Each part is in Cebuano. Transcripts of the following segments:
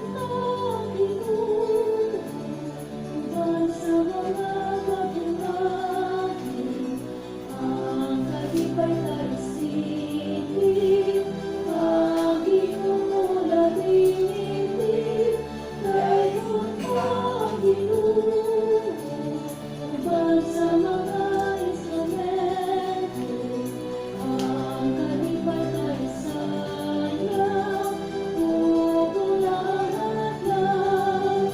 Ginoo, uban sa mga kabuhatin, ang kalipay kay isipin, ang Ginoo ladingding, dayon ang Ginoo, uban sa mga instrumento, ang kalipay kay saya, pugona ang hadlang,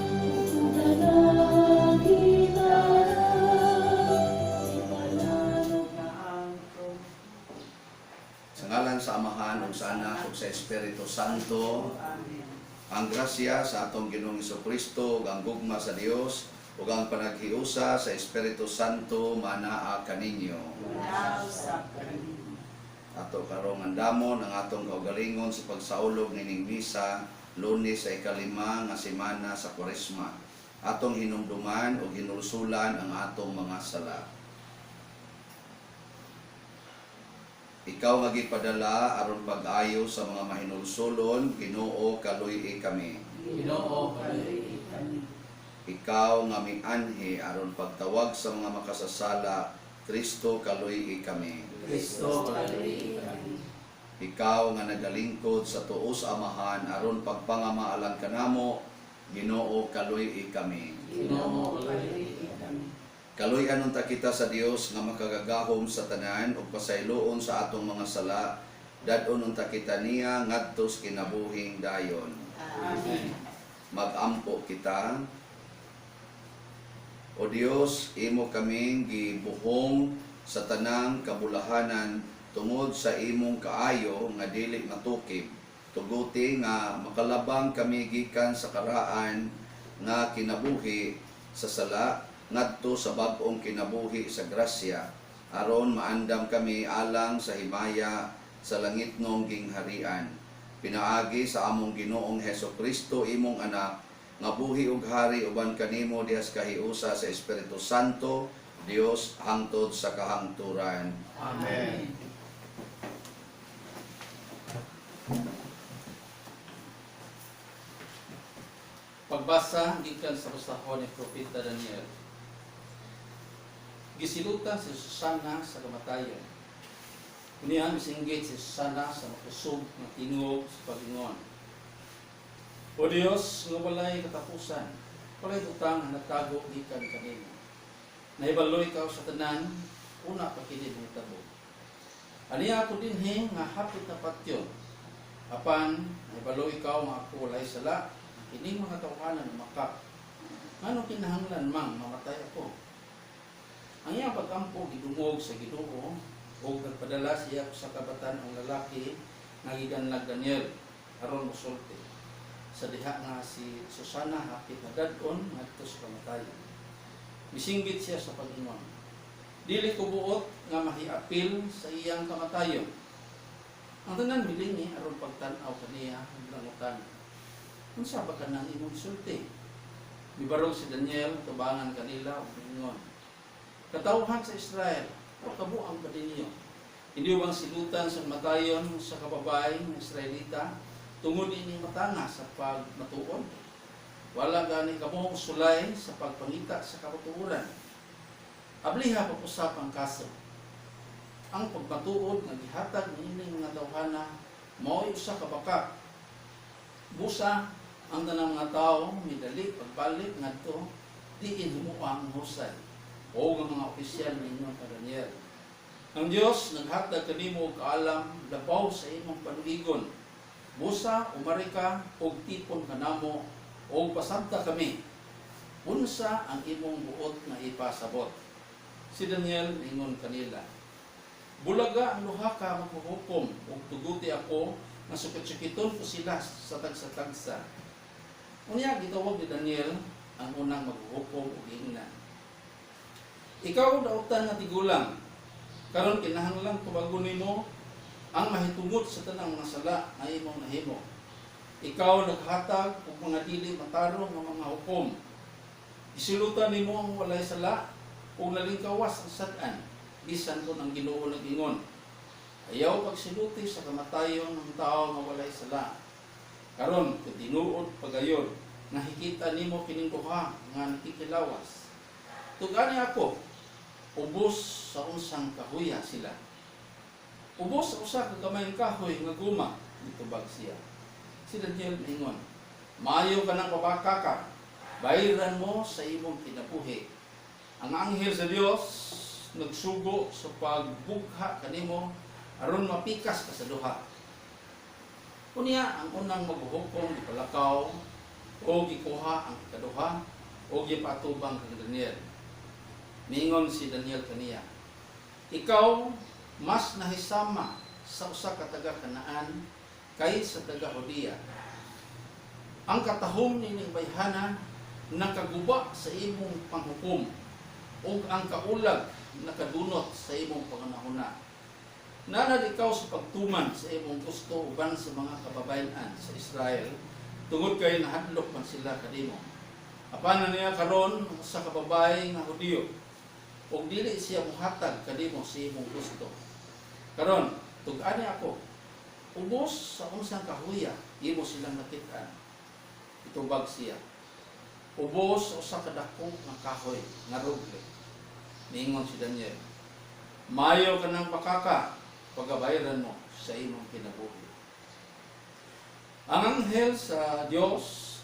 tugtuga ang gitara, ipananog. Sa ngalan sa Amahan ug sa Anak ug sa Espiritu Santo. Amen. Ang grasya sa atong Ginoong Kristo ug ang gugma sa Dios ug ang panaghiusa sa Espiritu Santo manaa kaninyo. Nausap kanimo. Ato karong andamon ang atong kaugalingon sa pagsaulog nining misa, Lunes sa 5 nga semana sa Kwaresma. Atong hinumduman ug hinulsulan ang atong mga sala. Ikaw nga gipadala aron pag-ayo sa mga mahinulsulon, Ginoo, kaluy-i kami. Ginoo, kaluy-i kami. Ikaw nga mianhi aron pagtawag sa mga makasasala, Kristo, kaluy-i kami. Kristo, kaluy-i kami. Ikaw nga nagalingkod sa tuo sa Amahan aron pagpangamaalang kanamo, Ginoo, kaluy-i kami. Ginoo, kaluy-i kami. Kaluy-an unta kita sa Dios nga makagagahom sa tanan ug pasayloon sa atong mga sala, dad-on unta kita niya ngadto sa kinabuhing dayon. Amen. Magampo kita. O Dios, imo kaming gibuhong sa tanang kabulahanan tungod sa imong kaayo nga dili matukib. Tuguti nga makalabang kami gikan sa karaan nga kinabuhi sa sala ngadto sa bag-ong kinabuhi sa grasya, aron maandam kami alang sa himaya sa langitnong gingharian pinaagi sa among Ginoong Heso Kristo, imong Anak, nga buhi ug hari uban kanimo dihas kahiusa sa Espiritu Santo, Dios, hangtod sa kahangturan. Amen. Pagbasa gikan sa basahon ni Propeta Daniel. Gisilutan si Susana sa kamatayon. Unya misinggit si Susana sa makusog nga tingog sa pag-ingon: "O Dios nga walay katapusan, walay butang nga natago gikan kanimo. Nahibalo ikaw sa tanan, una pa kini mahitabo. Aniya ako dinhi nga hapit na patyon. Apan nahibalo ikaw nga ako walay sala, kining mga tawhana makak. Ngano kinahanglan mang mamatay ako?" Ang iyang pagampo gidungog sa Ginoo ug nagpadala siya sa kabatan-ong lalaki nga giganlag Daniel aron mosulti sa diha nga si Susana hapit na dad-on ngadto sa kamatayon. Misinggit siya sa pag-ingon: "Dili ko buot nga mahiapil sa iyang kamatayon." Ang tanan milingi aron pagtan-aw kaniya ug nangutan: "Unsa ba kanang imong sulti?" Mibarog si Daniel tubangan kanila ug miingon: "Katawhan sa Israel, o kabuang ba ninyo? Hindi bang silutan sa matayon sa kababay ng Israelita tungod ini matanga sa pagmatuod? Wala gani kamo sulay sa pagpangita sa kamatuoran. Abliha pag-usap ang kaso. Ang pagmatuod nga gihatag niining mga tawhana mao'y usa ka bakak. Busa ang tanang mga tawo midali pagbalik ngadto diin himoa ang husay." O ang mga opisyal ninyo ka Daniel: "Ang Dios naghatag kanimo og kaalam labaw sa imong panuigon. Busa umari ka og tipon kanamo og pasabta kami unsa ang imong buot nga ipasabot." Si Daniel ningon kanila: "Bulaga ang duha ka maghuhukom ug tuguti ako nga sukit-sukiton ko sila sa tagsa-tagsa." Unya gitawag ni Daniel ang unang maghuhukom ug giingnan: "Ikaw dautan nga tigulang, karon kinahanglan tubagon nimo ang mahitungod sa tanang mga sala nga imong nahimo. Ikaw naghatag og mga dili matarong nga mga hukom. Isilutan nimo ang walay sala ug nalingkawas ang sad-an, bisan kon ang Ginoo nag-ingon: 'Ayaw pagsiluti sa kamatayon ng tao nga walay sala.' Karon kung tinuod pagayon, nakikita nimo kining duha nga nakikilawas. Tug-ani ako, ubos sa unsang kahuya sila? Ubos sa usa ka gamayng kahoy nga guma, mitubag siya. Si Daniel ingon, "Maayo ka ng pabakaka, bayran mo sa imong kinabuhi. Ang anghel sa Dios nagsugo sa pagbugha kanimo aron mapikas ka sa duha." Unya ang unang maghuhukom gipalakaw o gikuha ang ikaduha o gipatubang kang Daniel. Ningon si Daniel kaniya, "Ikaw mas nahisama sa usa ka taga Kanaan kaysa taga Hudiya. Ang katahom nining bayhana nakaguba sa imong panghukom ug ang kaulag nakadunot sa imong pangunahuna. Nanad ikaw sa pagtuman sa imong gusto uban sa mga kababayan sa Israel tungod kay nahadlok man sila kanimo. Apan niya karon sa kababay nga Hudiyo ug dili siya muhatag kanimo sa imong gusto. Karon tug-ani ako, ubos sa unsang kahuya imo silang nakit-an?" Itubag siya, "Ubos sa usa ka dako nga kahoy nga roble." Ningon si Daniel, "Mayo ka ng bakaka, pagabayaran mo sa imong kinabuhi. Ang anghel sa Dios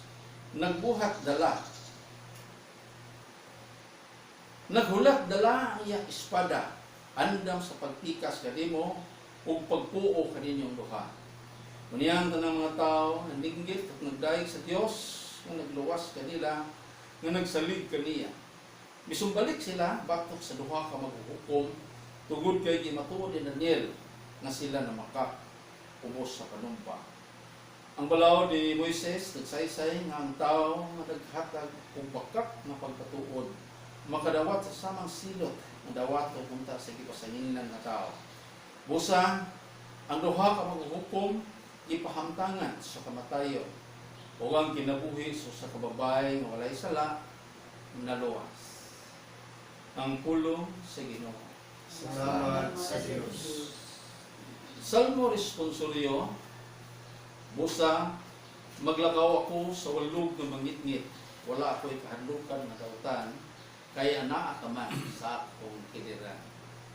nagbuhat dala. Naghulat dala ang iyang espada andam sa pagpikas kanimo ug pagpuo kaninyong duha." Unya ang tanang mga tao naninggit at nagdayeg sa Dios nga nagluwas kanila nga nagsalig kaniya. Misumbalik sila batok sa duha ka maghuhukom tungod kay gimatuod ni Daniel nga sila namakak ubos sa panumpa. Ang balaod ni Moises nagsaysay nga ang tao nga naghatag og bakak nga pagpatuod makadawat sa samang silot nga dawaton unta sa gipasanginlan nga tao. Busa ang duha ka maghuhukom gipahamtangan sa kamatayon ug ang kinabuhi sa usa ka babae nga walay sala naluwas. Ang pulong sa Ginoo. Salamat sa Diyos. Salmo Responsorio. Busa maglakaw ako sa walog nga mangitngit, wala ako'y kahadlukan nga dautan, kay anaa ka man sa akong kiliran.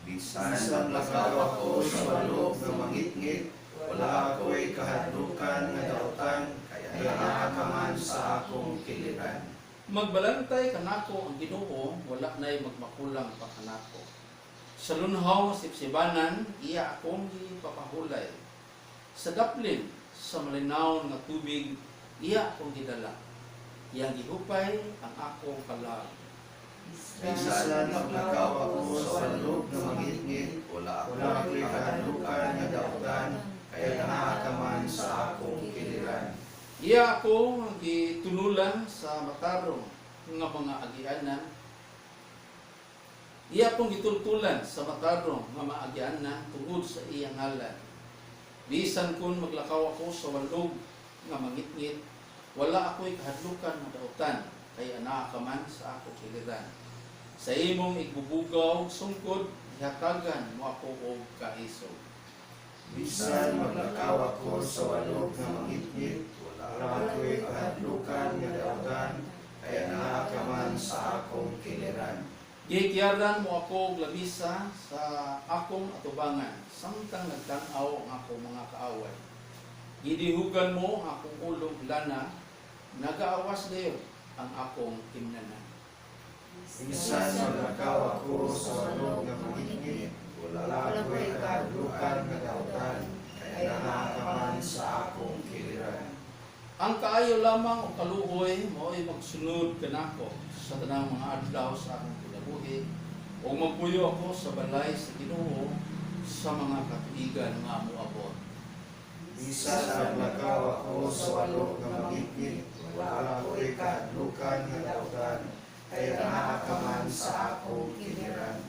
Bisan maglakaw ako sa walog nga mangitngit, wala ako'y kahadlukan nga dautan, kay anaa ka man sa akong kiliran. Magbalantay kanako ang Ginoo, wala na'y magmakulang pa kanako. Sa lunhaw nga sipsibanan, iya akong gipapahulay. Sa daplin, sa malinawon nga tubig, iya akong gidala. Iyang gihupay ang akong kalag. Bisan maglakaw ako sa walog nga mangitngit, wala Wala ako'y ako'y kahadlukan nga dautan, kay anaa ka man sa akong kiliran. Iya ako gitunulan sa matarong nga mga agianan. Iya akong gitultulan sa matarong nga maagianan tungod sa iyang ngalan. Bisan kun maglakaw ako sa walog nga mangitngit, wala ako'y kahadlukan nga dautan, kay anaa ka man sa akong kiliran. Sa imong igbubugaw sungkod, gihatagan mo ako og kaisog. Bisan maglakaw ako sa walog nga mangitngit, wala ako'y kahadlukan nga dautan, kay anaa ka man sa akong kiliran. Gikyaran mo ako og lamisa sa akong atubangan samtang nagtan-aw ang akong mga kaaway. Gidihugan mo ang akong ulo og lana, nagaawas dayon ang akong imnanan. Bisan maglakaw ako sa walog nga mangitngit, wala ako'y kahadlukan nga dautan, kay anaa ka man sa akong kiliran. Ang kaayo lamang o kaluoy mao'y magsunod kanako sa tanang mga adlaw sa akong kinabuhi ug magpuyo ako sa balay sa Ginoo sa mga katuigan nga moabot. Bisan maglakaw ako sa walog nga mangitngit, wala ako'y kahadlukan nga dautan, kay anaa ka man sa akong kiliran.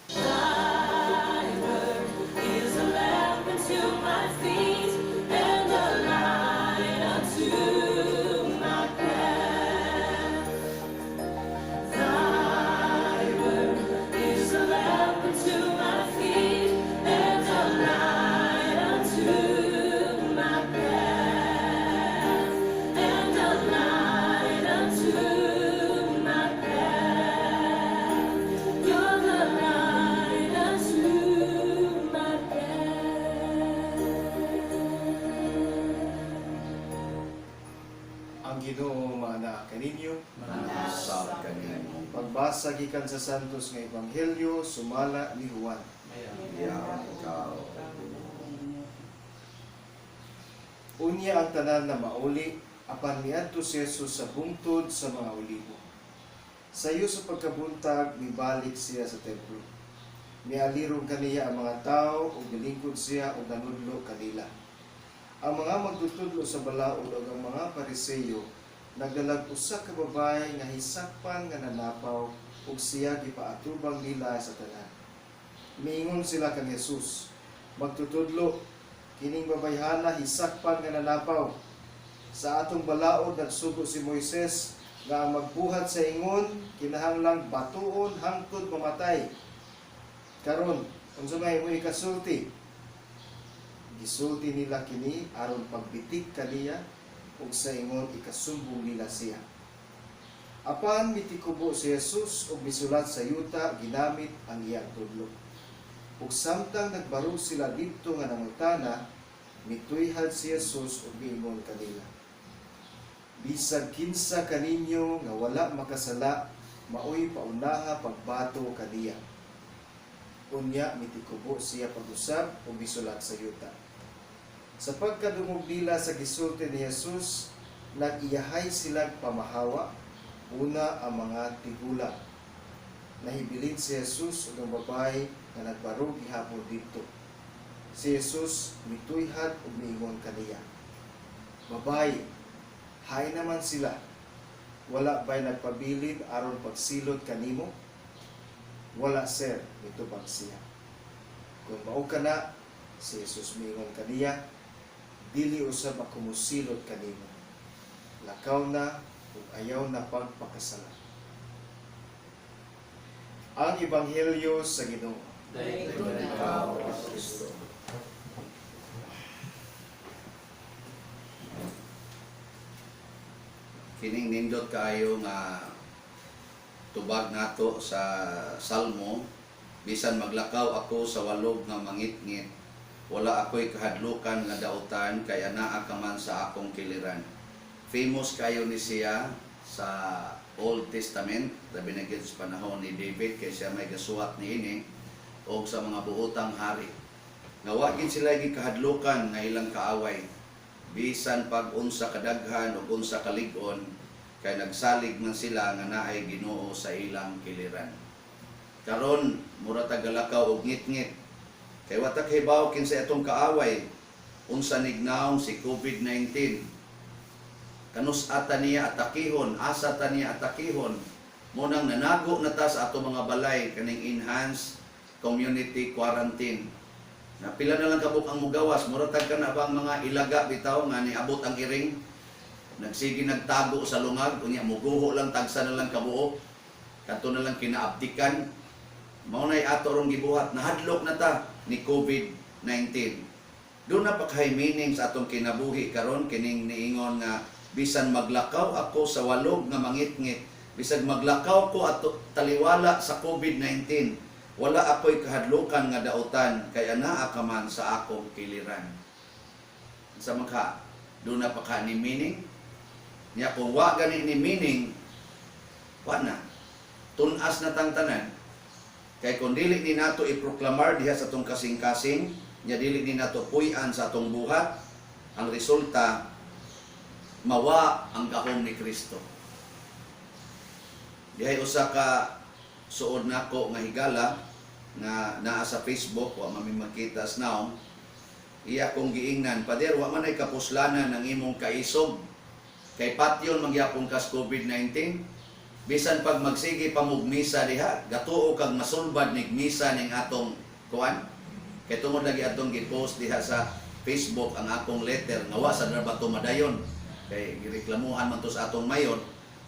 Thy word is a lamp unto my feet and a light unto my path. Thy word is a lamp unto my feet and a light unto my path. Ginoo maanaa kaninyo. Sa kanimo. Pagbasa gikan sa Santos nga Ebanghelyo sumala ni Juan. Yaon ikaw. Unya ang tanan na mauli apan miadto si Jesus sa bungtod sa mga olibo. Sayo sa pagkabuntag mibalik siya sa templo. Mialirong kaniya ang mga tao ug milingkod siya ug nanudlo kanila. Ang mga magtutudlo sa balaod ug ang mga Pariseyo nagdalag usa ka babae nga hisakpan nga nanapaw ug siya gipaatubang nila sa tanan. Miingon sila kang Jesus, "Magtutudlo, kining babayhana hisakpan nga nanapaw. Sa atong balaod nagsugo si Moises nga ang magbuhat sa ingon kinahanglang batuon hangtod mamatay. Karon, unsa may imong ikasulti?" Gisulti nila kini aron pagbitik kaniya ug sa ingon ikasumbong nila siya. Apan mitikubo si Jesus ug misulat sa yuta ginamit ang iyang tudlo. Ug samtang nagbarog sila didto nga nangutana, mituyhad si Jesus ug miingon kanila: "Bisag kinsa kaninyo nga wala makasala, maoy paunaha pagbato kaniya." Unya mitikubo siya pag-usab ug misulat sa yuta. Sa pagkadungog nila sa gisulti ni Jesus, nag-iyahay silang pamahawa, una ang mga tigulang. Nahibilin si Jesus ug ang babae nga nagbarog gihapon didto. Si Jesus mituyhad ug miingon kaniya, "Babae, hay naman sila. Wala ba'y nagpabilin aron pagsilot kanimo?" "Wala, sir," mitubag siya. "Kung mao ka na," si Jesus miingon kaniya, "dili usab ako mosilot kanimo. Lakaw na ug ayaw na pagpakasala." Ang Ebanghelyo sa Ginoo. Daigton Ikaw, O Kristo. Kining nindot kaayo nga tubag nato sa Salmo, bisan maglakaw ako sa walog nga mangitngit, wala ako'y kahadlukan nga dautan kay anaa ka man sa akong kiliran. Famous kayo ni siya sa Old Testament, labi na gyud sa panahon ni David kay siya may gasuwat niini og sa mga buotang hari. Nga wa gid sila gikahadlukan nga ilang kaaway bisan pag unsa kadaghan ug unsa kalig-on kay nagsalig man sila nga naay Ginoo sa ilang kiliran. Karon mura ta galakaw og ngitngit kay wa ta kahibaw kinsa atong kaaway, unsa nignaong si COVID-19, kanus ata niya atakihon, asa ta niya atakihon. Mo nang nanago na ta sa ato mga balay kaning enhanced community quarantine. Na pila na lang kabuk ang mugawas, mura tag ka na bang mga ilaga bitaw nga niabot ang iring, nagsige nagtago sa lungag, unya muguho lang tagsa na lang kabuok, kadto na lang kinaabdikan. Mao nay ato rong gibuhat, nahadlok na ta ni COVID-19. Doon na pakahay meaning sa atong kinabuhi karon kining niingon nga bisan maglakaw ako sa walog nga mangitngit, bisag maglakaw ko ato taliwala sa COVID-19, wala ako'y kahadlukan nga dautan kay anaa ka man sa akong kiliran. Sa maka doon na pa ni meaning niya. Kung wa gani ni meaning, wa na tunas na tang tanan, kay kung dili ni nato iproklamar diha sa atong kasing-kasing nya, dili ni nato puy-an sa atong buhat, ang resulta mawa ang gahom ni Kristo. Dihay usa ka suod nako nga higala nga naa sa Facebook, wa man mi makita now. Iya kong giingnan, "Pader, wa man ay kapuslanan ng imong kaisog kay patyon magyapon kas COVID-19. Bisan pag magsige pa mog misa diha, gatuo kag masulbad nig misa ning atong kuan." Kay tungod lagi atong gi-post diha sa Facebook ang akong letter nga wa sa ba madayon kay gireklamuhan man to sa atong mayor,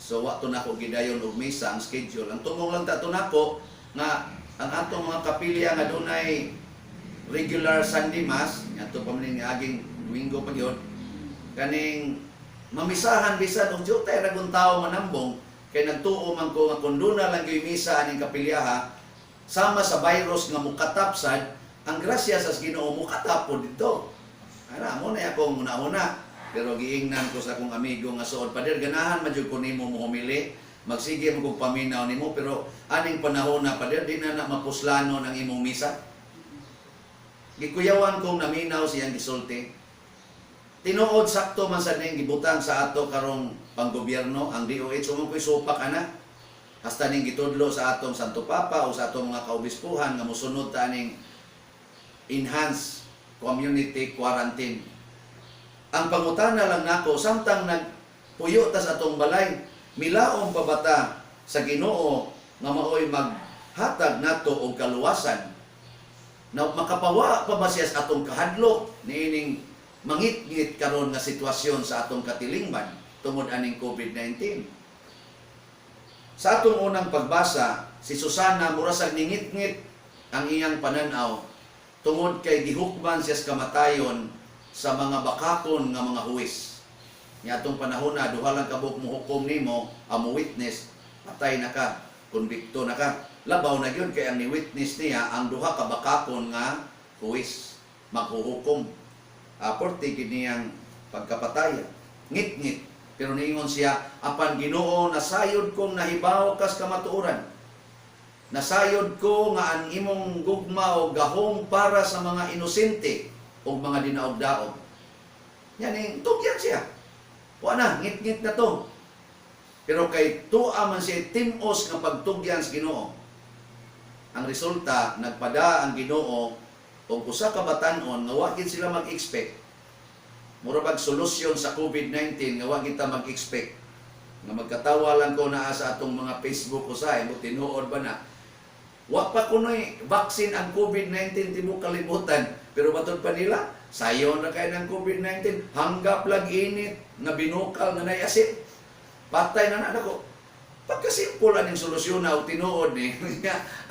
so wa to nako gidayon og misa ang schedule. Ang tumong lang ta to nako nga ang atong mga kapilya nga dunay regular Sunday Mass ngadto pa man ni aging Domingo pa gyud, kaning mamisahan bisan og jutay ra kung tao manambong, kay nagtuo man ko nga kung duna lang gyud misa aning kapilyaha, sama sa virus nga mukatap sad, ang grasya sa Ginoo mukatap po dito. Ana mo na akong una-una. Pero giingnan ko sa akong amigo nga suod, "Pader, ganahan man jud ko nimo mohumili. Magsige mo kog paminaw nimo, pero aning panahon na, pader, di na na mapuslano ng imong misa." Gikuyawan kong naminaw siyang gisulti. Tinuod, sakto man sa ning gibutang sa ato karong panggobyerno, ang DOH, mo ko'y supak ana. Hasta ning gitudlo sa atong Santo Papa o sa atong mga kaobispuhan nga mosunod ta aning enhanced community quarantine. Ang pangutana lang nako, samtang nagpuyo ta sa atong balay, milaom pa ba ta sa Ginoo nga maoy maghatag nato og kaluwasan? Na makapawa pa ba siya sa atong kahadlok niining mangitngit karon nga sitwasyon sa atong katilingban tungod aning COVID-19? Sa atong unang pagbasa, si Susana murasag ningitngit ang iyang pananaw tungod kay gihukman siya sa kamatayon sa mga bakakon nga mga huwis. Nya atong panahon na duha lang kabuok mohukom nimo, ang mo witness, patay na ka, konbikto na ka. Labaw na gyud kay ang ni witness niya ang duha ka bakakon nga huwis maghuhukom. Aporte gid niyang pagkapataya. Ngit-ngit. Pero niingon siya, "Apan Ginoo, nasayod kong nahibaw kas kamatuoran. Nasayod ko nga ang imong gugma o gahom para sa mga inosente o mga dinaog-daog." Yan eh, tugyan siya. Wa na, ngit-ngit na to. Pero kay tuwa man siya timos nga pagtugyan sa Ginoo. Ang resulta, nagpada ang Ginoo og usa ka batan-on nga wa gid sila mag-expect. Mura bag solusyon sa COVID-19 nga wa kita mag-expect. Nga magkatawa lang ko naa sa atong mga Facebook usahay mo, tinuod ba na? Wa pa kunoy vaccine ang COVID-19 tibuok kalibutan. Pero matod pa nila, sayon na kay ng COVID-19, hanggap lang init nga binukal nga nay asin. Patay na na nako. Pagkasimple aning solusyon na og tinuod ni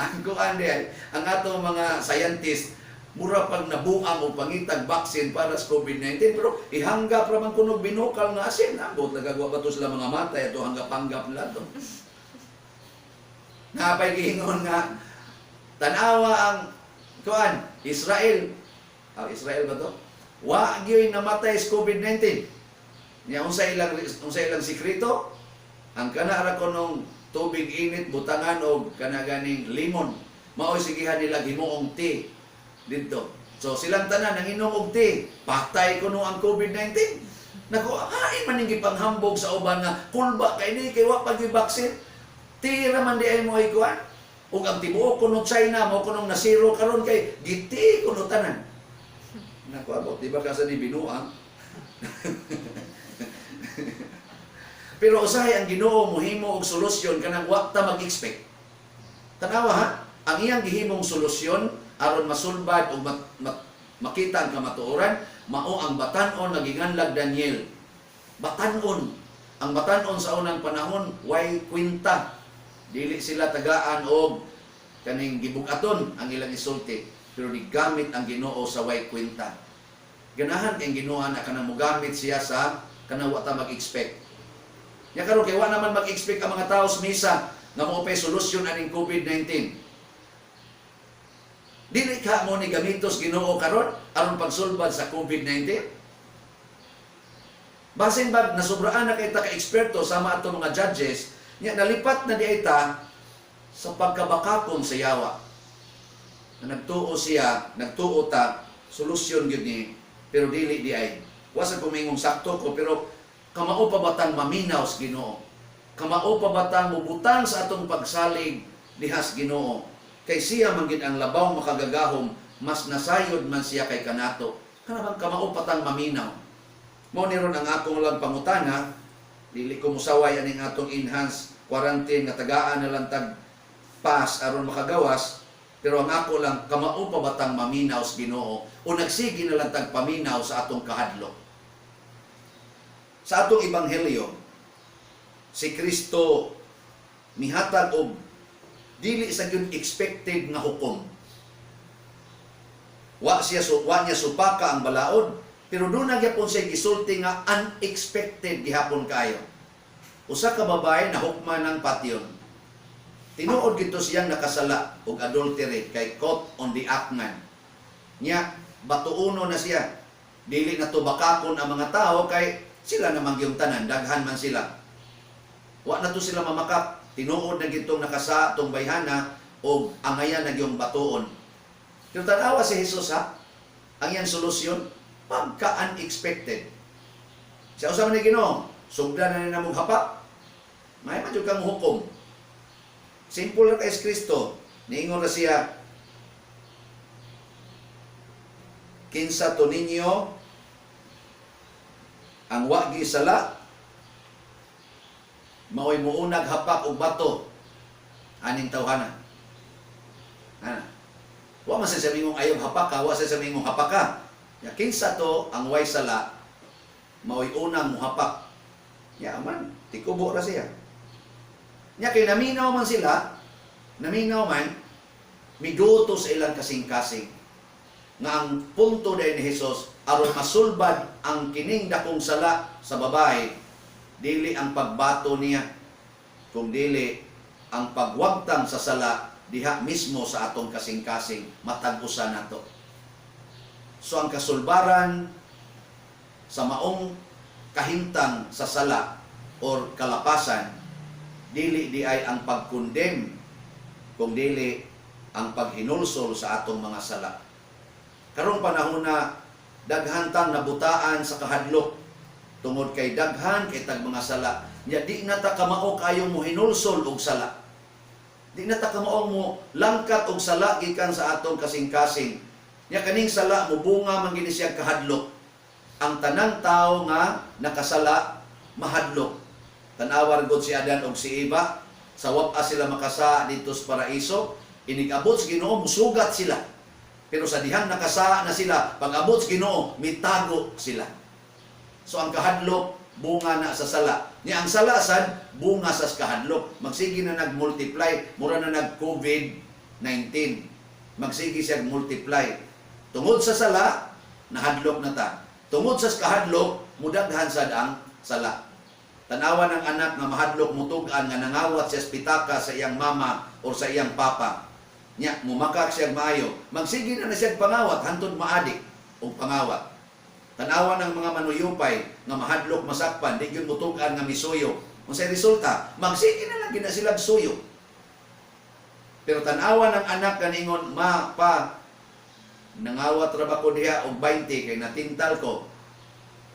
ang kuan di ay, ang atong mga scientist mura pag nabuang og pangitag vaccine para sa COVID-19, pero ihanggap ra man kuno binukal nga asin. Ambot nagagawa ba to sila mga matay ato, hanggap-hanggap nila to. Napay giingon nga tanawa ang kuan, Israel. Ah, Israel ba to? Wa gyud namatay sa COVID-19. Nya unsa ilang sikreto? Ang kana ra kunong tubig init, butangan og kana ganing limon. Maoy sigihan nila himuong tea didto. So silang tanan nanginom og tea, patay kuno ang COVID-19. Nako, hain man ning gipanghambog sa uban nga kulba kay ni kay wa pa gyud vaccine. Tea ra man di ay mo ay kuan. Ug ang tibuok kuno China mo kunong nasiro karon kay gi-tea kuno tanan. Nako, abot di ba ka sa ni binuang? Pero usahay ang Ginoo mohimo og solusyon kanang wa ta mag-expect. Tanawa ha, ang iyang gihimong solusyon aron masulbad o makita ang kamatuoran, mao ang batan-on nga ginganlag Daniel. Batan-on. Ang batan-on sa unang panahon way kwinta. Dili sila tagaan og kaning gibugaton ang ilang isulti, pero gigamit ang Ginoo sa way kwinta. Ganahan kay Ginoo na kanang mogamit siya sa kanang wa ta mag-expect. Nya karon kay wa naman mag-expect ang mga tao sa misa nga mao pay solusyon aning COVID-19. Dili ka mo ni gamitos Ginoo karon aron pagsulbad sa COVID-19? Basin ba nasubraan na kay ta ka eksperto sama ato mga judges, nya nalipat na di ay ta sa pagkabakakon sa yawa. Na nagtuo siya, nagtuo ta, solusyon gyud ni, pero dili di ay. Wa sa kumingong sakto ko, pero kamao pa batang maminaw sa Ginoo? Kamao pa batang mubutang sa atong pagsalig dihas Ginoo? Kay siya man gid ang labaw makagagahom, mas nasayod man siya kay kanato. Kana bang kamao patang maminaw? Mao ni ron ang akong lang pangutana, dili ko musaway aning atong enhanced quarantine nga tagaan na lang tag pass aron makagawas, pero ang ako lang, kamao pa batang maminaw sa Ginoo o nagsige na lang tag paminaw sa atong kahadlok? Sa atong ebanghelyo, si Kristo mihatag og dili sa gyud expected nga hukom. Wa niya supaka ang balaod, pero doon na gyapon siya gisulti nga unexpected gihapon kayo. Usa ka babae na hukman ng patyon. Tinuod gito siyang nakasala og adultery kay caught on the act man. Nya batuuno na siya. Dili na to bakakon ang mga tao kay sila namang yung tanan, daghan man sila. Wa na to sila mamakak. Tinuod na gitong nakasa tong bayhana o angayan na gyung batuon. Pero tanawa si Jesus ha, ang iyang solusyon, pagka-unexpected. Sa usa man ni Ginoo, sugdan na ni namong hapak. May man jud kang hukom. Simple ra kay Kristo, niingon ra siya, kinsa to ninyo ang wa sala maoy muunag hapak og bato aning tawhana. Ana. Wa man sa mingong ayaw hapaka, wa sa mingong hapaka. Ya kinsa to ang way sala maoy unang muhapak. Ya man, tikubo ra siya. Nya kay naminaw man sila, naminaw man miduto sa ilang kasing-kasing nga ang punto dahil ni Jesus aron masulbad ang kining dakong sala sa babae, dili ang pagbato niya kung dili ang pagwagtang sa sala diha mismo sa atong kasing-kasing matag usa nato. So ang kasulbaran sa maong kahimtang sa sala or kalapasan, dili di ay ang pagkondem kung dili ang paghinulsol sa atong mga sala. Karong panahon na daghan tang nabutaan sa kahadlok tungod kay daghan kay tag mga sala. Nya di na ta kamao kayong mohinulsol og sala. Di na ta kamao mo langkat og sala gikan sa atong kasing-kasing. Nya kaning sala mobunga man gini siya kahadlok. Ang tanang tao nga nakasala mahadlok. Tan-awar gud si Adan og si Eva, sa wapa sila makasa didto sa paraiso, inig-abot sa Ginoo musugat sila. Pero sa dihang nakasa na sila, pag-abot sa Ginoo, mitago sila. So ang kahadlok, bunga na sa sala. Ni ang sala sad, bunga sa kahadlok. Magsige na nag-multiply, mura na nag-COVID-19. Magsige siya multiply. Tungod sa sala, nahadlok na ta. Tungod sa kahadlok, mudaghan sad ang sala. Tanawa ng anak nga mahadlok mutug-an nga nangawat siya sa pitaka sa iyang mama or sa iyang papa. Nya, mumakak siya maayo. Magsige na na siya pangawat, hantod maadik og pangawat. Tanawa ng mga manuyupay nga mahadlok masakpan, di gyud mutug-an nga misuyo. Unsay resulta? Magsige na lang gina sila suyo. Pero tanawa ng anak kaningon, ma, pa, nangawat ra ba ko diha og 20 kay natintal ko.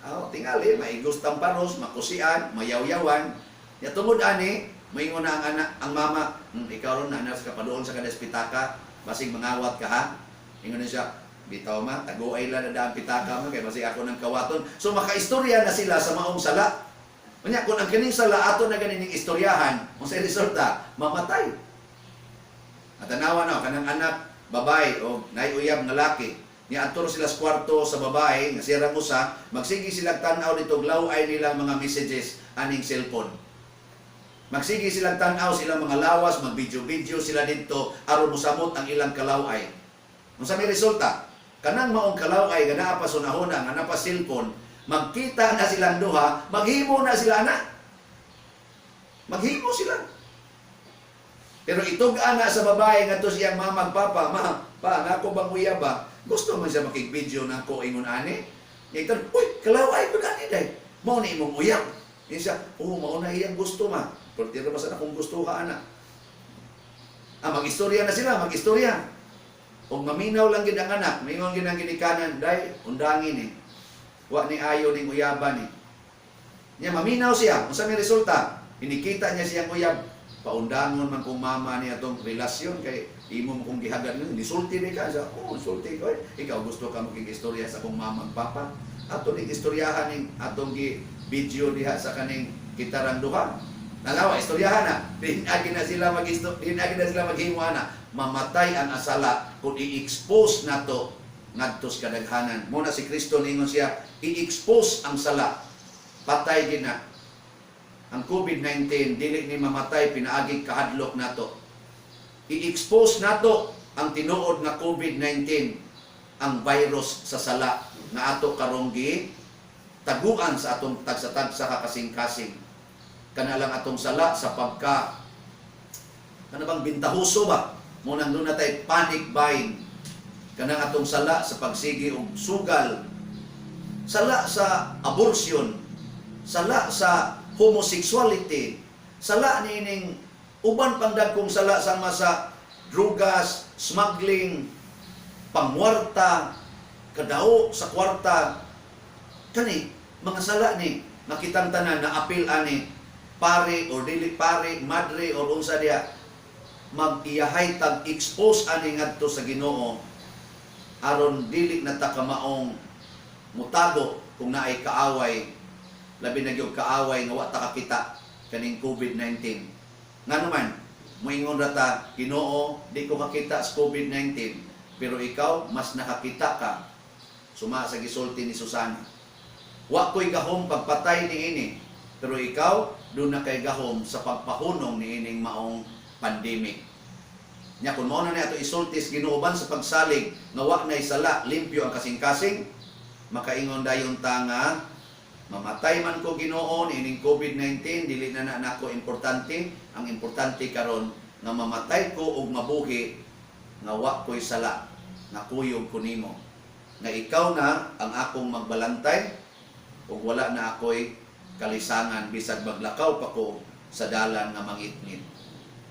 Aw, tingali, maigos tamparos, makusian, mayawyawan. Ya tungod ani, maingon na ang anak, ang mama, ikaw ron na ka paduol sa kadas pitaka, basig mangawat ka ha." Ingon na siya, "Bitaw ma, taguay lang na daan pitaka ma, kay basig ako ng kawaton." So makaistorya na sila sa maong sala. Unya, kung ang kining sala ato na ganining istoryahan, unsay resulta? Mamatay. At tanawa na, kanang anak, babae o naiuyab nga laki, niadto sila sa kwarto sa babae, nga siya usa, magsige silang tan-aw dito, ay nilang mga messages aning cellphone. Magsige silang tan-aw silang mga lawas, mag-video-video sila dito aron mosamot ang ilang kalaway. Unsa may resulta? Kanang maong kalaway nga naa pa sunahona, nga naa pa cellphone, magkita na silang duha, maghimo na sila ana. Maghimo sila. Pero itug-ana sa babae ngadto siyang mama ug papa, "Ma, pa, nako bang uyab ba? Gusto man siya makig-video nako ingon ani." Nya "Uy, kalaway ko ani day. Mao ni imong uyab." Niya siya, "Oh, mao na iyang gusto ma. Pero tira ba sa akong gusto ka ana." Ah, mag-istorya na sila, mag-istorya. Og maminaw lang gid ang anak, mingon gid ang ginikanan, "Day, undangin ni. Wa ni ayo ning uyaban ni." Nya maminaw siya, unsa may resulta? Inikita niya siyang uyab, "Paundangon man kong mama niya atong relasyon kay imo mo kong gihagad nun, nisulti ni ka siya." "Oh, sulti ko eh. Ikaw gusto ka makig-istorya sa akong mama ug papa. Ato ning istoryahan ning atong gi video diha sa kaning kitarang duha." Nalawa, istoryahan na. Di na na sila maghimo na. Mamatay ang asala kung i-expose nato ngadto sa kadaghanan. Muna si Kristo ningon siya, i-expose ang sala. Patay gid na. Ang COVID-19 dili ni mamatay pinaagi kahadlok nato. I-expose nato ang tinuod nga COVID-19, ang virus sa sala nga ato karong gi taguan sa atong tagsa-tagsa ka kasing-kasing. Kana lang atong sala sa pagka kana bang bintahuso ba mo nang doon natay panic buying, kanang atong sala sa pagsigi og sugal. Sala sa abortion, sala sa homosexuality, sala niining uban pang dagkong sala sama sa drugas, smuggling, pangwarta, kadao sa kwarta. Kani mga sala ni makitang tanan na apil ani pare or dili pare, madre or unsa diha, mag-iyahay tag expose ani ngadto sa Ginoo aron dili na ta kamaong mutago kung naay kaaway, labi na gyud kaaway nga wa ta kakita kaning COVID-19. Ngano man moingon ra ta, "Ginoo, di ko kakita sa COVID-19, pero ikaw mas nakakita ka," suma sa gisulti ni Susana. "Wa ko'y gahom pagpatay niini, pero ikaw duna kay gahom sa pagpahunong niining maong pandemic." Nya kung mao na ni ato isulti sa Ginoo sa pagsalig nga wa nay sala, limpyo ang kasing-kasing, makaingon dayon ta nga mamatay man ko, Ginoo, niining COVID-19, dili na na nako importante. Ang importante karon nga mamatay ko og mabuhi nga wa ko'y sala, nakuyog ko nimo. Nga ikaw na ang akong magbalantay ug wala na ako'y kalisangan bisag maglakaw pa ko sa dalan nga mangitngit.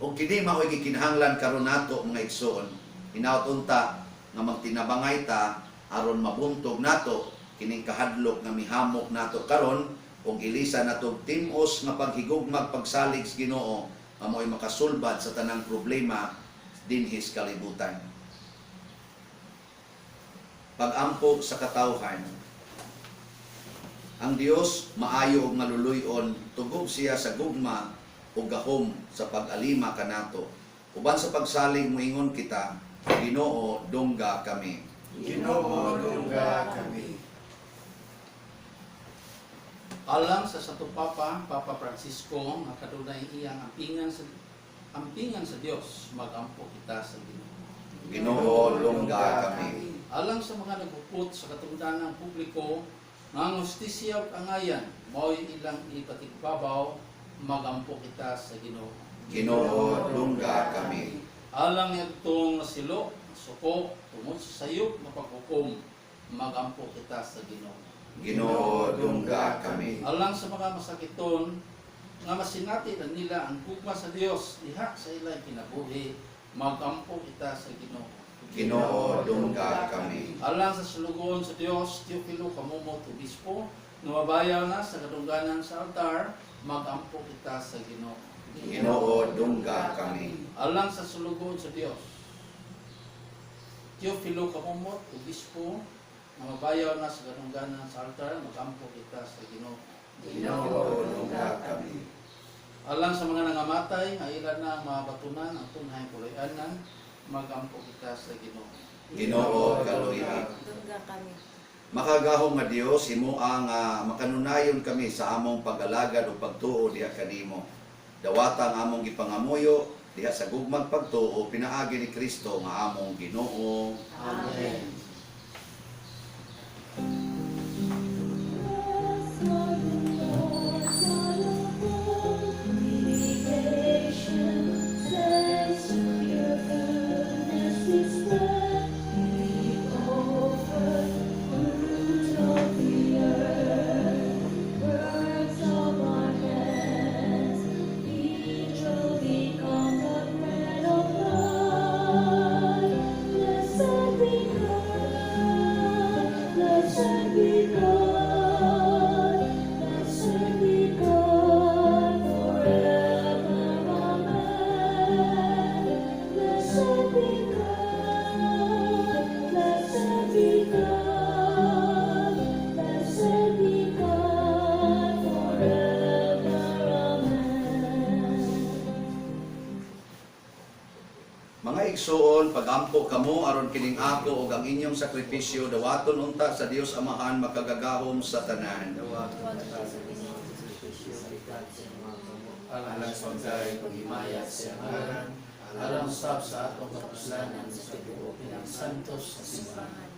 Ug kini mao'y gikinahanglan karon nato, mga igsoon. Hinaut unta nga magtinabangay ta aron mabuntog nato kining kahadlok nga mihamok nato karon ug ilisa nato tim-os nga paghigugmag pagsalig sa Ginoo nga mo'y makasulbad sa tanang problema dinhi sa kalibutan. Pag-ampo sa katawhan. Ang Dios maayo ug maluluy-on, tugob siya sa gugma ug gahom sa pag-alima kanato. Uban sa pagsalig moingon kita, Ginoo, dungga kami. Ginoo, dungga kami. Alang sa Santo Papa, Papa Francisco, nga kadunay iyang ampingan sa Dios, magampo kita sa Ginoo. Ginoo, dungga kami. Alang sa mga naghupot sa katungdanang publiko, nga ang hustisya ug angayan mao'y ilang ipatigbabaw, magampo kita sa Ginoo. Ginoo, dungga kami. Alang niadtong nasilo, suko tungod sa sayop nga paghukom, magampo kita sa Ginoo. Ginoo, dungga kami. Alang sa mga masakiton nga masinati na nila ang gugma sa Dios diha sa ilang kinabuhi, magampo kita sa Ginoo. Ginoo, dungga kami. Alang sa sulugoon sa Dios, Teofilo Camomot Obispo, nga mabayaw na sa kadungganan sa altar, magampo kita sa Ginoo. Ginoo, dungga kami. Alang sa sulugoon sa Dios, Teofilo Camomot Obispo, nga mabayaw na sa kadungganan sa altar, magampo kita sa Ginoo. Ginoo, dungga kami. Alang sa mga nangamatay, nga ila na ang mga batunan, ang tunhay puloy-anan, magampo kita sa Ginoo. Ginoo, kaluy-i. Dungga kami. Makagahom nga Dios, himoa nga makanunayon kami sa among pag-alagad o pagtuo diha kanimo. Dawata ang among gipangamuyo diha sa gugmag pagtuo pinaagi ni Kristo nga among Ginoo. Amen. Bless are the Lord, God of all creation, sense of your goodness is spread. We offer fruit of the earth, works of our hands. Each will become the bread of life. Blessed be God, blessed be God, blessed be God forever. Amen. Blessed be God, blessed be God, blessed be God forever. Amen. Mga igsuon, pagampo kamo aron kining ako ug ang inyong sakripisyo dawaton unta sa Dios Amahan makagagahom sa tanan. Alang sa pagdayeg ug himaya sa iyang ngalan, alang usab sa atong kapuslanan sa tibuok niyang santos sa simbahan.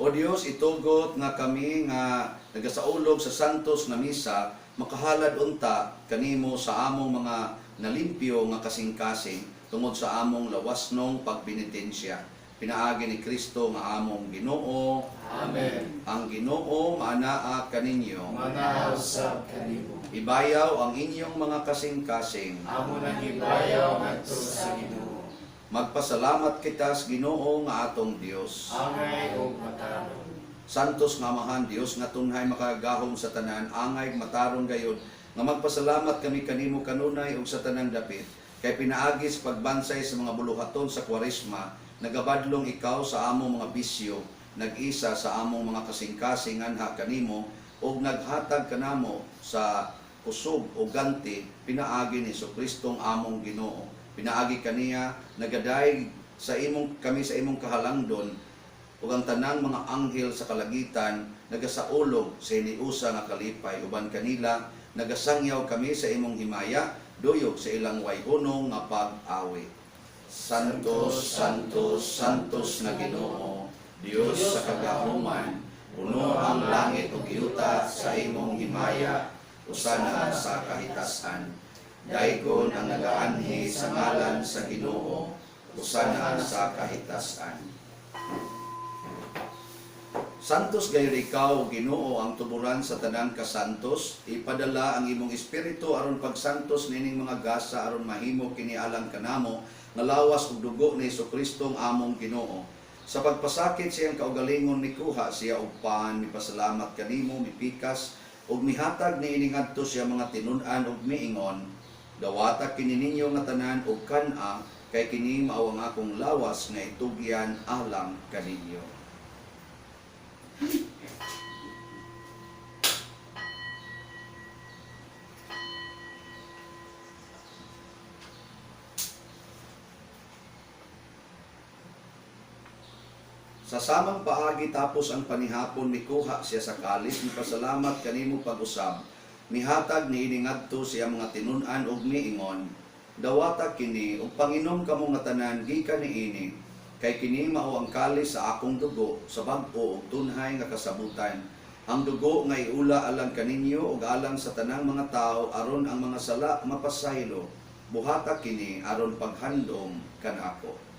O Dios, itugot nga kami nga nagasaulog sa santos nga misa makahalad unta kanimo sa among mga nalimpyo nga kasing-kasing tungod sa among lawasnong pagbenitensya. Pinaagi ni Kristo nga among Ginoo. Amen. Ang Ginoo maanaa kaninyo. Manahaw sab kanimo. Ibayaw ang inyong mga kasing-kasing. Amo nang gibayaw ngadto sa Ginoo. Magpasalamat kita sa Ginoo nga atong Dios. Angay ug matarong. Santos nga Amahan Dios nga tunhay makagagahom sa tanan, angay matarong gayod nga magpasalamat kami kanimo kanunay ug sa tanang dapit kay pinaagi sa pagbansay sa mga buluhaton sa Kwaresma, nagabadlong ikaw sa among mga bisyo, nag-isa sa among mga kasing-kasing anha kanimo ug naghatag kanamo sa kusog o ganti pinaagi ni Hesus among Ginoo. Pinaagi kaniya nagadayeg sa imong kami sa imong kahalangdon ug ang tanang mga anghel sa kalagitan nagasaulog sa hiniusa nga kalipay uban kanila nagasangyaw kami sa imong himaya, duyog sa ilang wayhunong nga pag-awi. Santos, Santos, Santos na Ginoo, Dios sa kagahuman, puno ang langit ug yuta sa imong himaya, usana sa kahitasan. Daygon ang nagaanhi sa ngalan sa Ginoo, usana sa kahitasan. Santos gayud ikaw, Ginoo, ang tuburan sa tanang kasantos. Ipadala ang imong espiritu aron pagsantos nining mga gasa aron mahimo kini alang kanamo nga lawas ug dugo ni Hesukristo ang among Ginoo. Sa pagpasakit siyang kaugalingon nikuha siya og pan, mipasalamat kanimo, mipikas ug mihatag niini ngadto siya mga tinun-an ug miingon, dawata kini ninyo nga tanan og kan-a kay kini mao ang akong lawas nga itugyan alang kaninyo. Sa samang paagi tapos ang panihapon mikuha siya sa kalis, mipasalamat kanimo pag-usab. Mihatag niini ngadto siya mga tinun-an ug miingon, dawata kini ug panginom kamo nga tanan gikan niini, kay kini mao ang kalis sa akong dugo sa bag-o ug tunhay nga kasabutan. Ang dugo nga iula alang kaninyo ug alang sa tanang mga tawo aron ang mga sala mapasaylo. Buhata kini aron paghandom kanako.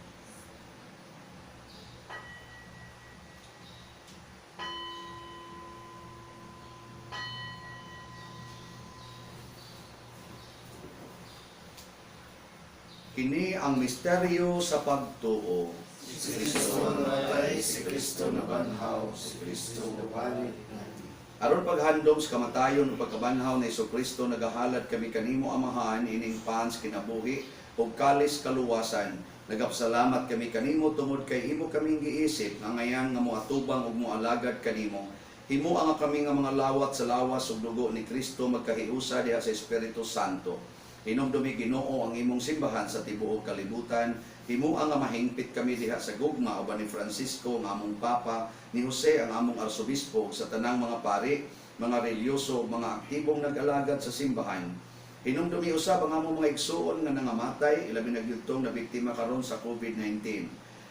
Kini ang misteryo sa pagtuo. Si Kristo namatay, si Kristo nabanhaw, si Kristo nabalik natin. Aron paghandom sa kamatayon ug pagkabanhaw ni Kristo, nagahalad kami kanimo, Amahan, ining pans kinabuhi ug kalis kaluwasan. Nagapasalamat kami kanimo tungod kay imo kaming giisip nga ngayan nga moatubang ug moalagad kanimo. Himoa nga kami nga mga lawat sa lawas ug dugo ni Kristo magkahiusa diha sa Espiritu Santo. Hinumdumi, Ginoo, ang imong simbahan sa tibuok kalibutan. Himoa nga mahingpit kami diha sa gugma uban ni Francisco ang among Papa, ni Jose ang among arsobispo, ug sa tanang mga pari, mga relyoso, ug mga aktibong nag-alagad sa simbahan. Hinumdumi usab ang among mga igsuon nga nangamatay, ilabi na gyud tong nabiktima karon sa COVID-19.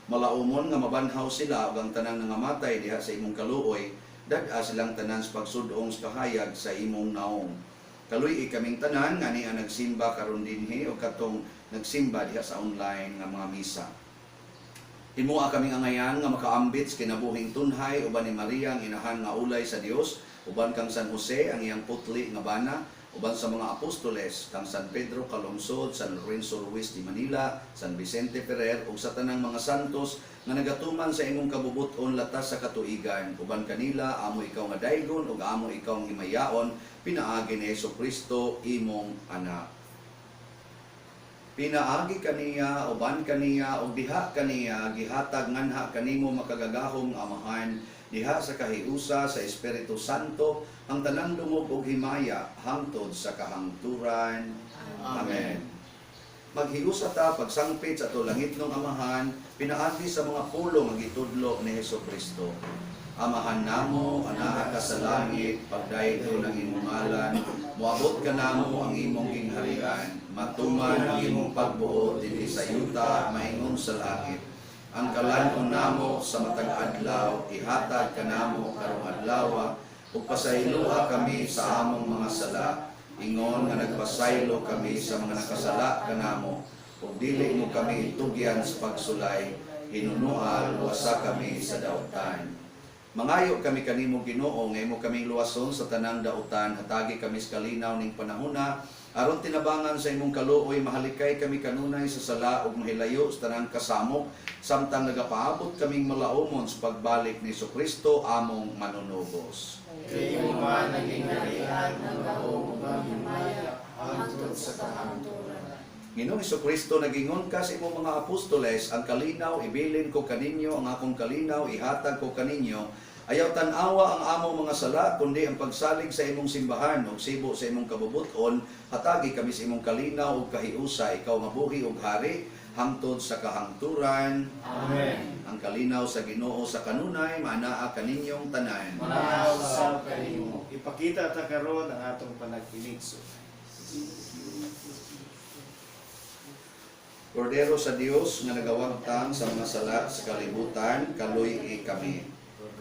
Malaumon nga mabanhaw sila ug ang tanang nangamatay diha sa imong kaluoy, dad-a silang tanan sa pagsudong sa kahayag sa imong naong. Kaluy kaming tanan nga niya nagsimba karon dinhi o katong nagsimba diha sa online nga mga misa. Himoa kaming angayan nga makaambit sa kinabuhing tunhay uban ni Maria ang inahan nga ulay sa Dios, uban kang San Jose ang iyang putli nga bana, uban sa mga apostoles kang San Pedro Calungsod, San Lorenzo Ruiz de Manila, San Vicente Ferrer ug sa tanang mga santos nga nagatuman sa imong kabubut-on latas sa katuigan. Uban kanila amo ikaw nga daygon ug amo ikaw ang himayaon pinaagi ni Kristo imong anak. Pinaagi kaniya, uban kaniya, ug diha kaniya, gihatag nganha kanimo makagagahom nga Amahan, diha sa kahiusa sa Espiritu Santo, ang tanang dungog ug himaya hangtod sa kahangturan. Amen. Maghiusa ta pagsangpit sa ato langitnong Amahan, pinaagi sa mga pulong nga gitudlo ni Hesus Kristo. Amahan namo, anaa ka sa langit, pagdayto ng imong ngalan, moabot ka namo ang imong gingharian, matuman ang imong pagbuot dinhi sa yuta, maingon sa langit. Ang kalan-on namo sa matag adlaw, ihatag kanamo karong adlaw, ug pasayloa kami sa among mga sala, ingon nga nagpasaylo kami sa mga nakasala kanamo, ug dili mo kami itugyan sa pagsulay, Hinunoa, luwasa kami sa dautan. Mangayo kami kanimo Ginoo nga imo kaming luwason sa tanang dautan, hatagi kami sa kalinaw ning panahona aron tinabangan sa imong kaluoy mahalikay kami kanunay sa sala ug mahilayo sa tanang kasamok samtang nagapaabot kaming malaumon sa pagbalik ni Kristo among manunubos. Kay imo man ang gingharian, ang gahom ug ang himaya hangtod sa kahangturan. Ginoong Kristo, nagingon ka sa imong mga apostoles, ang kalinaw ibilin ko kaninyo, ang akong kalinaw ihatag ko kaninyo. Ayaw tan-awa ang among mga sala, kundi ang pagsalig sa imong simbahan ug sibo sa imong kabubut-on, hatagi kami sa imong kalinaw ug kahiusa, ikaw nga buhi ug hari hangtod sa kahangturan. Amen. Ang kalinaw sa Ginoo sa kanunay maanaa kaninyong tanan. Manaw sa kanimo. Ipakita ta karon ang atong panag-inigso. Kordero sa Dios nga nagawagtang sa mga sala sa kalibutan, kaluy kami.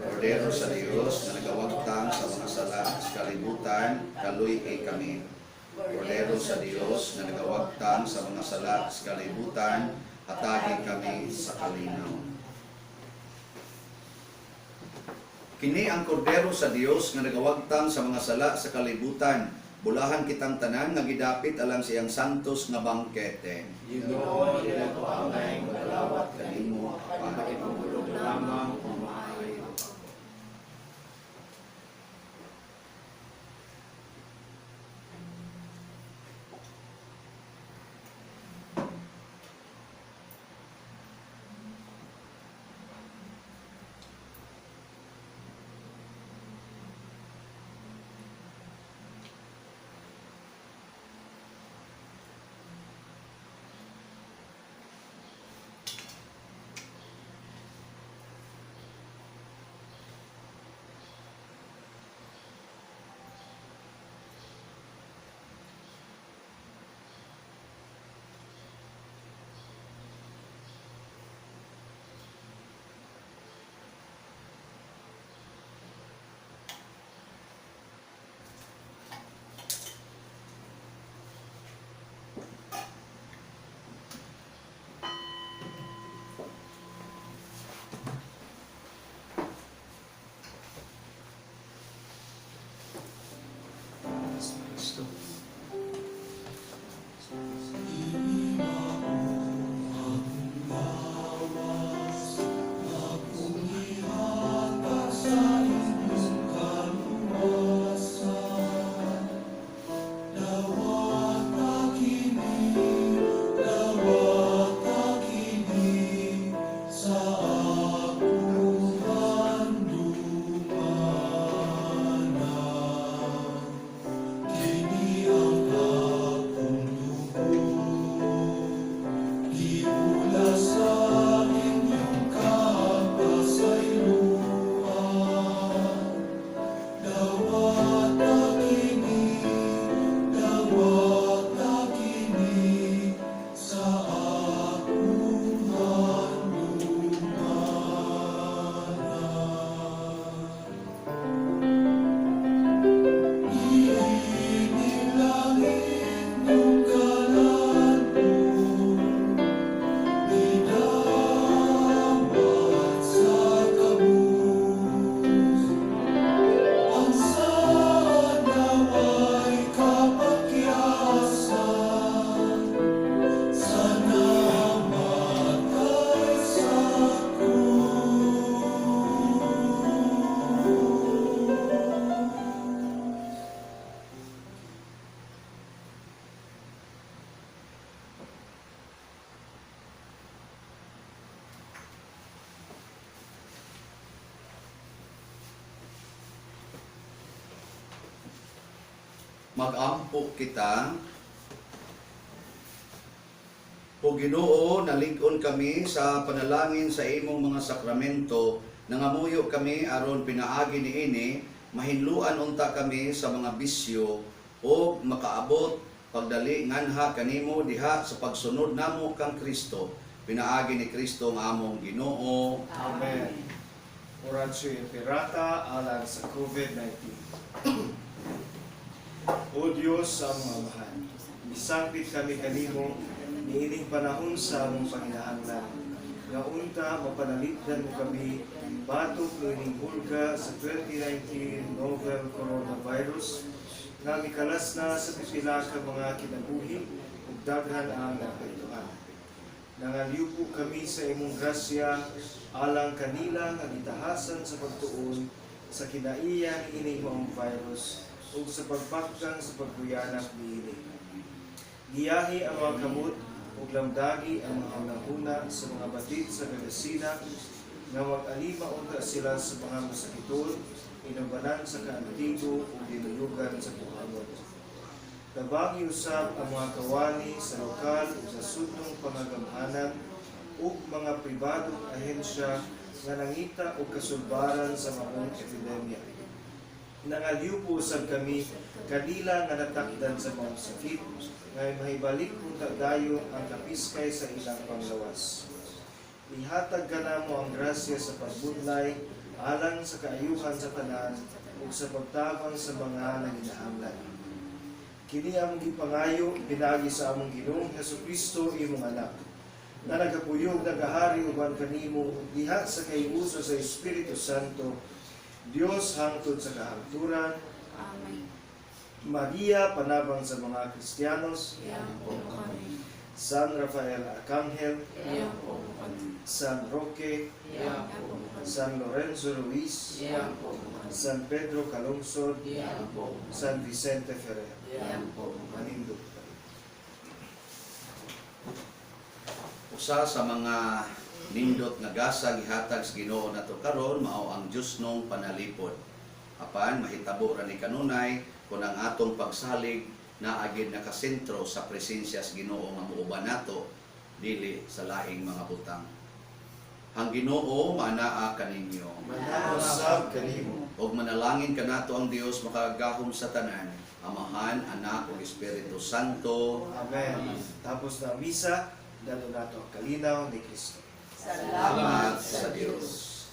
Kordero sa Dios nga nagawagtang sa mga sala sa kalibutan, kaluy kami. Kordero sa Dios nga nagawagtang sa mga sala sa kalibutan, hatagi kami sa kalinaw. Kini ang kordero sa Dios nga nagawagtang sa mga sala sa kalibutan. Bulahan kitang tanan nga gidapit alang sa iyang santos nga bangkete. Ginoo, dili ko angay magalawat Kanimo apan Makipagulog lamang kung maayo. Kristo. Magampo kita. O Ginoo, nalig-on kami sa panalangin sa imong mga sakramento, nangamuyo kami aron pinaagi niini, mahinluan unta kami sa mga bisyo o makaabot pagdali nganha kanimo diha sa pagsunod namo kang Kristo. Pinaagi ni Kristo nga among Ginoo. Amen. Oratio Imperata alang sa COVID-19. O Diyos sa among Amahan, misangpit kami kanimo niining panahon sa among panginahanglan. Nga unta mapanalipdan mo kami batok niining hulga sa 2019 novel coronavirus nga mikalas na sa pipila ka mga kinabuhi ug daghan ang naapektuhan. Nangalyupo kami sa imong grasya alang kanila nga gitahasan sa pagtuon sa kinaiya niining maong virus ug sa pagpakdang sa pagkuyanap niini. Giyahi ang mga kamot ug lamdagi ang mga hunahuna sa mga batid sa medisina nga mag-alima unta sila sa mga masakiton, inubanan sa kaantigo ug dinuyugan sa buhangon. Tabangi usab ang mga kawani sa lokal ug sa sudnong pangagamhanan ug mga pribadong ahensya nga nangita og kasulbaran sa maong epidemya. Nangalyupo usab kami kanila nga natakdan sa maong sakit nga mahibalik unta dayon ang kapiskay sa ilang panglawas. Ihatag kanamo ang grasya sa pagbudlay alang sa kaayuhan sa tanan ug sa pagtabang sa mga nanginahanglan. Kini among gipangayo pinaagi sa among Ginoong Hesukristo, imong anak, nga nagapuyog, nagahari uban kanimo diha sa kaiuso sa Espiritu Santo, Dios, hangtod sa kahangturan. Amen. Maria, panabang sa mga Kristiyanos. Iampo mo kami. San Rafael Arcangel, Iampo mo kami. San Roque, Iampo mo kami. San Lorenzo Ruiz, Iampo mo kami. San Pedro Calungsod, Iampo mo kami. San Vicente Ferrer. Iampo mo kami. Manindog. Usa sa mga nindot nga gasa gihatag sa Ginoo nato karon mao ang Diosnong panalipod. Apan mahitabo ra ni kanunay kun ang atong pagsalig naagid nakasentro sa presensya sa Ginoo nga muuban nato, dili sa laing mga butang. Ang Ginoo manaa kaninyo. Manausab kanimo. Og manalangin kanato ang Dios makagagahom sa tanan, Amahan, Anak ug Espiritu Santo. Amen. Tapos na ang misa, dalo nato ang kalinaw ni Kristo. Salamat sa Dios.